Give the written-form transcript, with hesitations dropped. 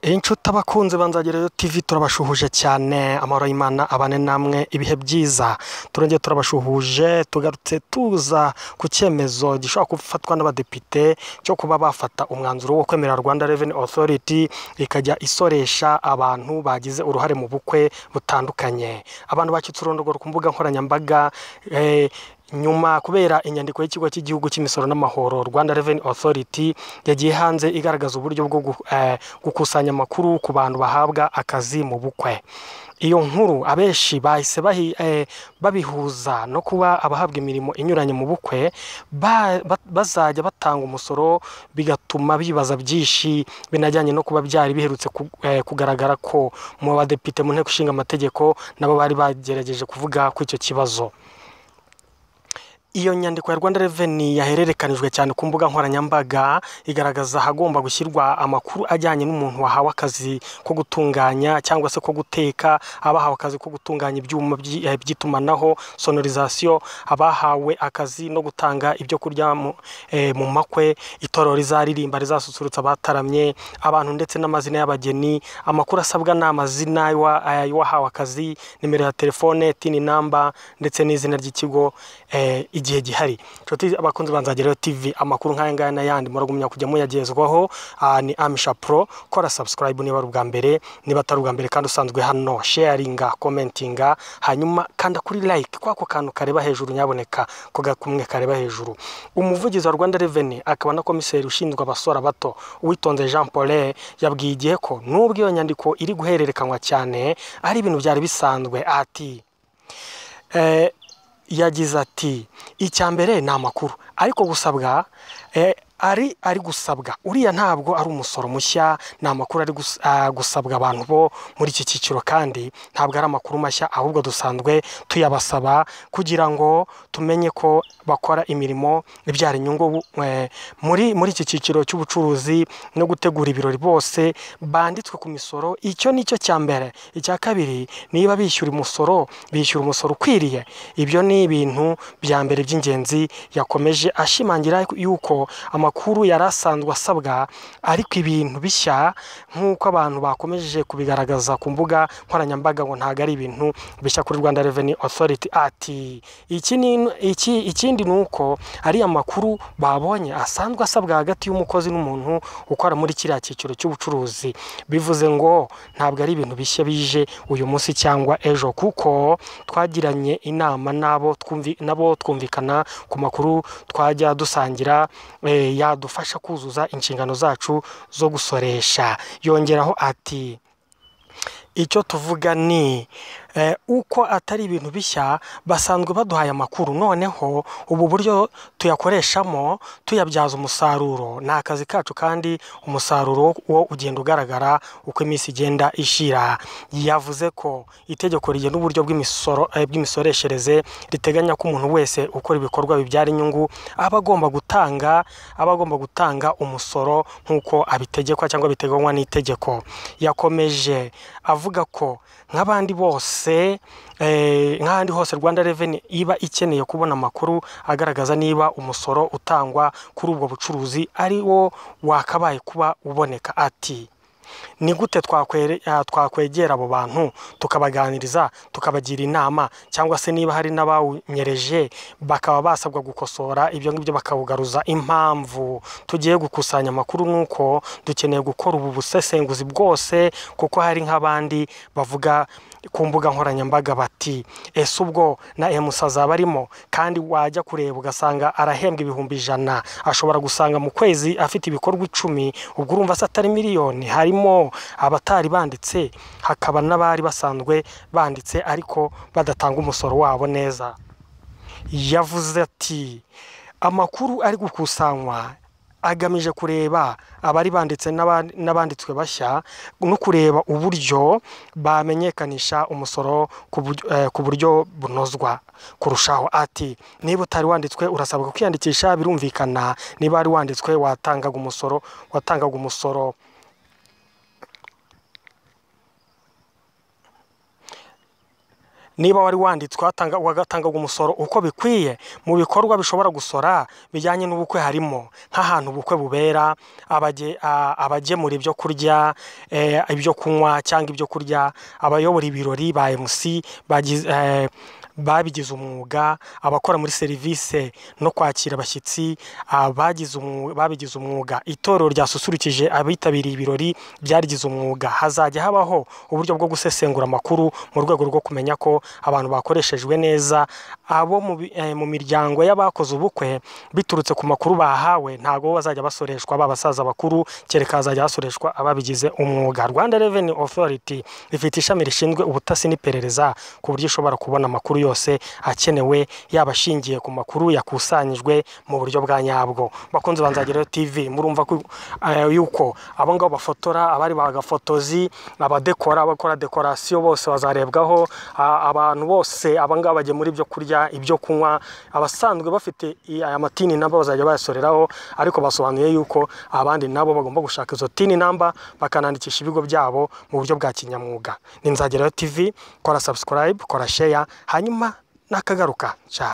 Inshuti abakunzi ba Nzagereyo TV, turabashuhuje cyane. Amahoro y'Imana abane namwe, ibihe byiza. Turongeye turabashuhuje, tugarutse tuza ku cyemezo gishobora gufatwa n'abadepite cyo kuba bafata umwanzuro wo kwemera Rwanda Revenue Authority ikajya isoresha abantu bagize uruhare mu bukwe butandukanye. Abantu bacitse urondogoro ku mbuga nkoranyambaga nyuma kubera inyandiko y'ikigo cy'igihugu cy'imisoro n'amahoro, Rwanda Revenue Authority, yagiye hanze igaragaza uburyo bwo gukusanya amakuru ku bantu bahabwa akazi mu bukwe. Iyo nkuru abenshi bahise babihuza no kuba abahabwa imirimo inyuranye mu bukwe bazajya batanga umusoro, bigatuma bibaza byinshi binajyanye no kuba byari biherutse kugaragara ko mu badepite mu nteko ishinga amategeko nabo bari bagerageje kuvuga ku icyo kibazo. Iyo nyandiko ya Rwanda Revenue yahererekanijwe cyane ku mbuga nkoranyambaga igaragaza ahagomba gushyirwa amakuru ajyanye n'umuntu wahawe akazi ko gutunganya cyangwa se ko guteka, abahawe akazi ko gutunganya ibyuma by'itumanaho, sonorisation, abahawe akazi no gutanga ibyo kurya mu makwe, itorero rizaririmba rizasusurutsa abataramye, abantu ndetse n'amazina y'abageni. Amakuru asabwa ni amazina y'uwahawe akazi, nimero ya telefone, TIN number ndetse n'izina ry'ikigo igihe gihari. Inshuti abakunzi ba Nzagereyo TV, amakuru nk'aya ngaya n'ayandi muragumya kujya muyagezwaho. Ni Amisha Pro. Kora subscribe niba ari ubwa mbere, niba atari ubwa mbere kandi usanzwe hano, sharinga, commentinga, hanyuma kanda kuri like kwako kantu kareba hejuru, nyaboneka ko gakumwe kareba hejuru. Umuvugizi wa Rwanda Revenue akaba na komiseri ushinzwe abasora bato, Uwitonze Jean Paul, yabwiye Igihe ko nubwo iyo nyandiko iri guhererekanywa cyane ari ibintu byari bisanzwe. Ati yagize ati: "Icya mbere ni amakuru ariko gusabwa, ari gusabwa uriya ntabwo ari umusoro mushya, ni amakuru ari gusabwa abantu bo muri iki cyiciro, kandi ntabwo ari amakuru mashya, ahubwo dusanzwe tuyabasaba kugira ngo tumenye ko bakora imirimo ibyara inyungu muri iki cyiciro cy'ubucuruzi no gutegura ibirori, bose banditswe ku misoro. Icyo ni cyo cya mbere. Icya kabiri, niba bishyura umusoro, bishyura umusoro ukwiriye. Ibyo ni ibintu bya mbere by'ingenzi." Yakomeje ashimangira yuko amakuru yari asanzwe asabwa, ariko ibintu bishya nk'uko abantu bakomeje kubigaragaza ku mbuga nkoranyambaga ngo ntabwo ari ibintu bishya kuri Rwanda Revenue Authority. Ati: "Iki ni iki, ikindi ni uko ari amakuru babonye asanzwe asabwa hagati y'umukozi n'umuntu ukora muri kiriya cyiciro cy'ubucuruzi, bivuze ngo ntabwo ari ibintu bishya bije uyu munsi cyangwa ejo, kuko twagiranye inama nabo twumvikana ku makuru twajya dusangira yadufasha kuzuza inshingano zacu zo gusoresha." Yongeraho ati: "Icyo tuvuga ni uko atari ibintu bishya, basanzwe baduhaye amakuru, noneho ubu buryo tuyakoreshamo tuyabyaza umusaruro ni akazi kacu, kandi umusaruro wo ugenda ugaragara uko iminsi igenda ishira." Yavuze ko itegeko rigena uburyo bw'imisoro bw'imisoreshereze riteganya ko umuntu wese ukora ibikorwa bibyara inyungu aba agomba gutanga umusoro nk'uko abitegekwa cyangwa biteganywa n'itegeko. Yakomeje avuga ko nk'abandi bose, nk'ahandi hose, Rwanda Revenue iba ikeneye kubona amakuru agaragaza niba umusoro utangwa kuri ubwo bucuruzi ari wo wakabaye kuba uboneka. Ati: "Ni gute twakwegera abo bantu tukabaganiriza, tukabagira inama, cyangwa se niba hari n'abawunyereje bakaba basabwa gukosora ibyo ngibyo bakawugaruza? Impamvu tugiye gukusanya amakuru ni uko dukeneye gukora ubu busesenguzi bwose, kuko hari nk'abandi bavuga ku mbuga nkoranyambaga bati: 'Ese ubwo na MC azaba arimo?' Kandi wajya kureba ugasanga arahembwa 100,000, ashobora gusanga mu kwezi afite ibikorwa 10, ubwo urumva se atari miliyoni?" Harimo abatari banditse, hakaba n'abari basanzwe banditse ariko badatanga umusoro wabo neza. Yavuze ati: "Amakuru ari gukusanywa agamije kureba abari banditse n'abanditswe bashya, no kureba uburyo bamenyekanisha umusoro ku buryo bunozwa kurushaho." Ati: "Niba utari wanditswe urasabwa kwiyandikisha, birumvikana. Niba wari wanditswe watangaga umusoro, watangaga umusoro." Niba wari wanditswe wagatangaga umusoro uko bikwiye, mu bikorwa bishobora gusora bijyanye n'ubukwe harimo nk'ahantu ubukwe bubera, abagemura ibyo kurya, ibyo kunywa cyangwa ibyo kurya, abayobora ibirori ba MC babigize umwuga, abakora muri serivisi no kwakira abashyitsi babigize umwuga, itorero ryasusurukije abitabiriye ibirori byarigize umwuga. Hazajya habaho uburyo bwo gusesengura amakuru mu rwego rwo kumenya ko abantu bakoreshejwe neza. Abo mu miryango y'abakoze ubukwe biturutse ku makuru bahawe ntabwo bazajya basoreshwa ba basaza bakuru, kereka hazajya hasoreshwa ababigize umwuga. Rwanda Revenue Authority ifite ishami rishinzwe ubutasi n'iperereza ku buryo ishobora kubona amakuru yose akenewe, yaba ashingiye ku makuru yakusanyijwe mu buryo bwa nyabwo. Bakunzi ba Nzagerayo TV, murumva ko yuko abo ngabo bafotora, abari bagafotozi, abadekora, abakora dekorasiyo bose bazarebwaho, abantu bose aba ngaba bagemura ibyo kurya, ibyo kunywa, abasanzwe bafite aya ma TIN number bazajya bayasoreraho, ariko basobanuye yuko abandi nabo bagomba gushaka izo TIN number bakanandikisha ibigo byabo mu buryo bwa kinyamwuga. Ni Nzagerayo TV, kora subscribe, kora share, hanyuma nakagaruka. Ciao.